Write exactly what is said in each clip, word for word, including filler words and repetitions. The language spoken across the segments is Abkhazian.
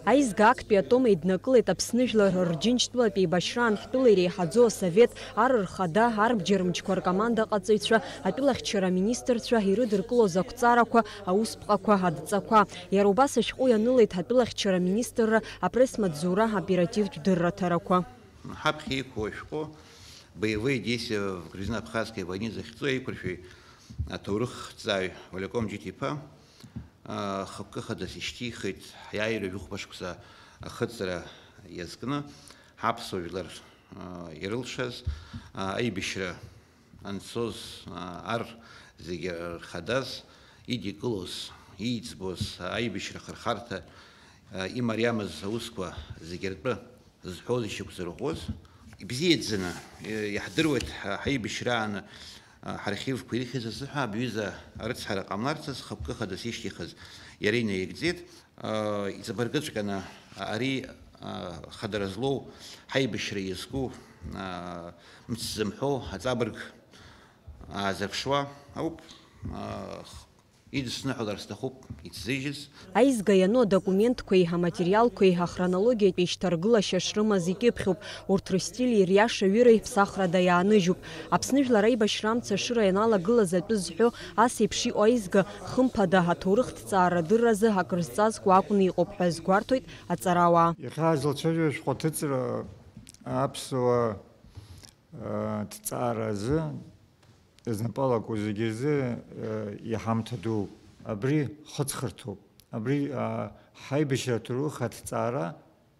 Аизга актәи атом еиднакылеит Аԥсны жәлар рџьынџьтәылатә еибашьраан ҳтәыла иреиҳаӡоу асовет, ар рхада, арбџьармчқәа ркомандаҟаҵаҩцәа, атәылахьчара аминистрцәа, ирыдыркылоз ақәҵарақәа, аусԥҟақәа, адҵақәа. Иара убас ашәҟәы ианылеит атәылахьчара аминистрра апресс-маҵзура оперативтә дырраҭарақәа. Ҳаԥхьа иқәу ашәҟәы боевые действия в Грузино-Абхазской войне захьӡу аиқәыршәаҩ аҭоурыхҭҵааҩ Валиаком Џьиҭ-иԥа, а, хықәкы хадас ишьҭихит, ҳиааира жәохә шықәса ахыҵра иазкны, ҳаԥсуа жәлар, а, ирылшаз, а, аибашьра анцоз, а, ар зегьы рхадаз, идикылоз, ииӡбоз, аибашьра ахырхарҭа, а, имариамыз аусқәа зегьы ртәы зҳәоз ишьақәзырӷәӷәоз, ибзиаӡаны, э, иаҳдыруеит ҳа-, ҳаибашьраан, а, ҳархивқәа ирыхьыз азыҳәа абҩыза арыцҳара ҟамларц азы хықәкы хадас ишьҭихыз иара инаигӡеит. А, иҵабыргыҵәҟьаны ари, а, хадара злоу ҳаибашьра иазку, а, мц зымҳәо аҵабырг аазырԥшуа ауп, а, х-, идысныҳәалар сҭахуп ицзыжьыз. Аизга иану адокументқәеи аматериалқәеи ахронологиатәи шьҭаргылашьа шрымаз икьыԥхьуп. Урҭ рыстили ириаша ҩыра иԥсахрада иааныжьуп. Аԥсны жәлар аибашьра амца ашыра ианалагылаз атәы зҳәо ас еиԥш иҟоу аизга, хымԥада, аҭоурыхҭҵаара адырразы акрызҵазкуа акәны иҟоуп ҳәа азгәарҭоит аҵарауаа. Иахьа ҳазлацәажәо ашәҟәы аҭыҵра аԥсуа, а, ҭҵаара азы, знапы алаку зегьы рзы, а, иҳамҭа дууп. Абри хыҵхырҭоуп. Абри, а, ҳаибашьра аҭоурых аҭҵаара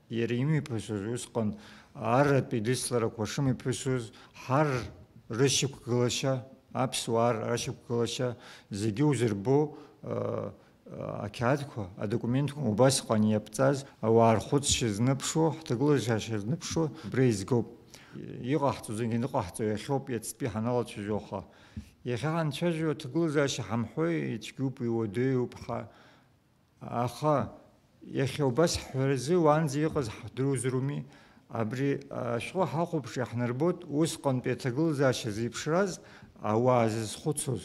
иара имҩаԥысуаз усҟан арратә идысларақәа шымҩаԥысуаз, ҳар рышьақәгылашьа, аԥсуаа рышьақәгылашьа зегьы узырбо, а, ақьаадқәа, адокументқәа убасҟан иаԥҵаз ауаа рхәыцшьа зныԥшуа, ҳҭагылазаашьа зныԥшуа убра изгоуп. Иҟаҳҵо зегьы ныҟаҳҵо иахьоуп, иацтәи ҳаналацәажәо, аха иахьа ҳанцәажәо аҭагылазаашьа ҳамҳәои, ицәгьоуп, иуадаҩуп ҳәа. Аха иахьа убас ҳҳәаразы уаанӡа иҟаз ҳдыруазароуми. Абри ашәҟәы ҳахәаԥши ҳнарбоит усҟантәи аҭагылазаашьа зеиԥшраз ауаа зызхәыцуаз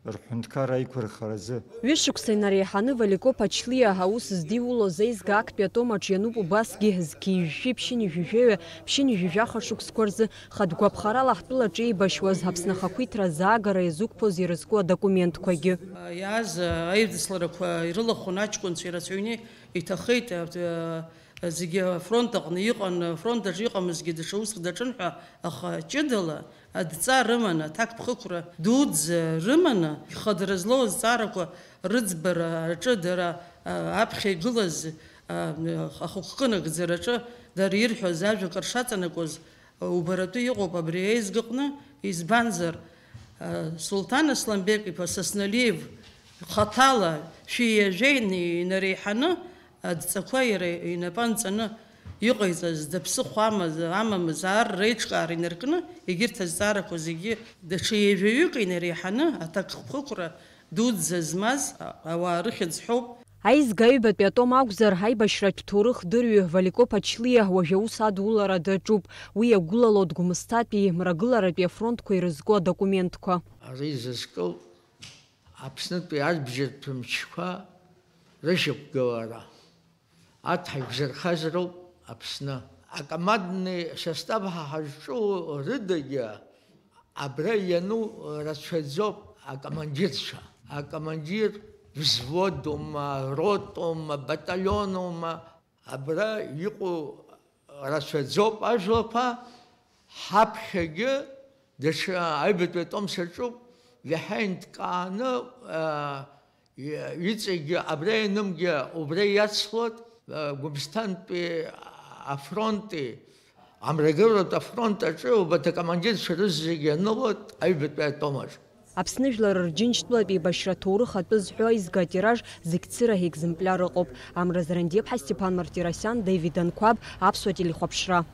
рҳәынҭқар аиқәырхаразы. Ҩышықәса инареиҳаны Валико Ԥачлиа аус здиулоз аизга актәи атом аҿы иануп убасгьы зқьи жәшәи ԥшьынҩажәи жәаҩа, ԥшьынҩажәи жәаха шықәсқәа рзы хатә гәаԥхарала ҳтәылаҿы еибашьуаз Аԥсны ахақәиҭра азаагара иазықәԥоз ирызку адокументқәагьы. Иааз аидысларақәа ирылахәын аҷкәынцәа ирацәаҩны иҭахеит, а, зегьы афронт аҟны иҟан, афронт аҿы иҟамызгьы даҽа уск даҿын ҳәа, аха ҷыдала адҵа рыманы, аҭакԥхықәра дуӡӡа рыманы, ихадара злоу азҵаарақәа рыӡбара аҿы дара, а, аԥхьа игылаз, а, ахықәкы нагӡараҿы дара ирҳәаз ажәак ршаҵанакуаз убаратәы иҟоуп абри аизгаҟны, избанзар, а, Сулҭан Асланбек-иԥа Сасналиев хаҭала шәи ҩажәеи инареиҳаны адҵақәа иара инапы анҵаны иҟаиҵаз, дыԥсыхәа амаз, амамыз, ар реиҿкаара инаркны, егьырҭ азҵаарақәа зегьы даҽа ҩажәаҩык инареиҳаны аҭакԥхықәра дуӡӡа змаз ауаа рыхьӡ ҳәоуп. Аизга аҩбатәи атом акәзар, аибашьратә ҭоурых дырҩы Валико Ԥачлиа уажә аус адулара даҿуп. Уи иагәылалоит Гәымсҭатәи, Мрагыларатәи афронтқәа ирызку адокументқәа. Ари зызку Аԥснытәи арбџьартә мчқәа рышьақәгылара. Арҭ ҳаиқәзырхаз роуп Аԥсны. Акомандный состав ҳа ҳазҿу рыдагьы абра иану рацәаӡоуп акомандирцәа. Акомандир взводума, ротума, баталионума, абра иҟоу рацәаӡоуп ажәлақәа, ҳаԥхьагьы даҽа аҩбатәи атом саҿуп, иаҳа инҭкааны, аа, иҵегьы абра ианымгьы убра иацлоит, аа, Гәымсҭантәи афронти, Амрагыларатә афронт аҿы убарҭ акомандирцәа рызегьы ианылоит аҩбатәи атом аҿы. Аԥсны жәлар рџьынџьтәылатә еибашьра аҭоурых атәы зҳәо аизга атираж зегь цыра екземпляр ыҟоуп. Амра Зарандиаԥҳа, Стеԥан Мартиросиан, Даvid Анқәаб, Аԥсуа телехәаԥшра.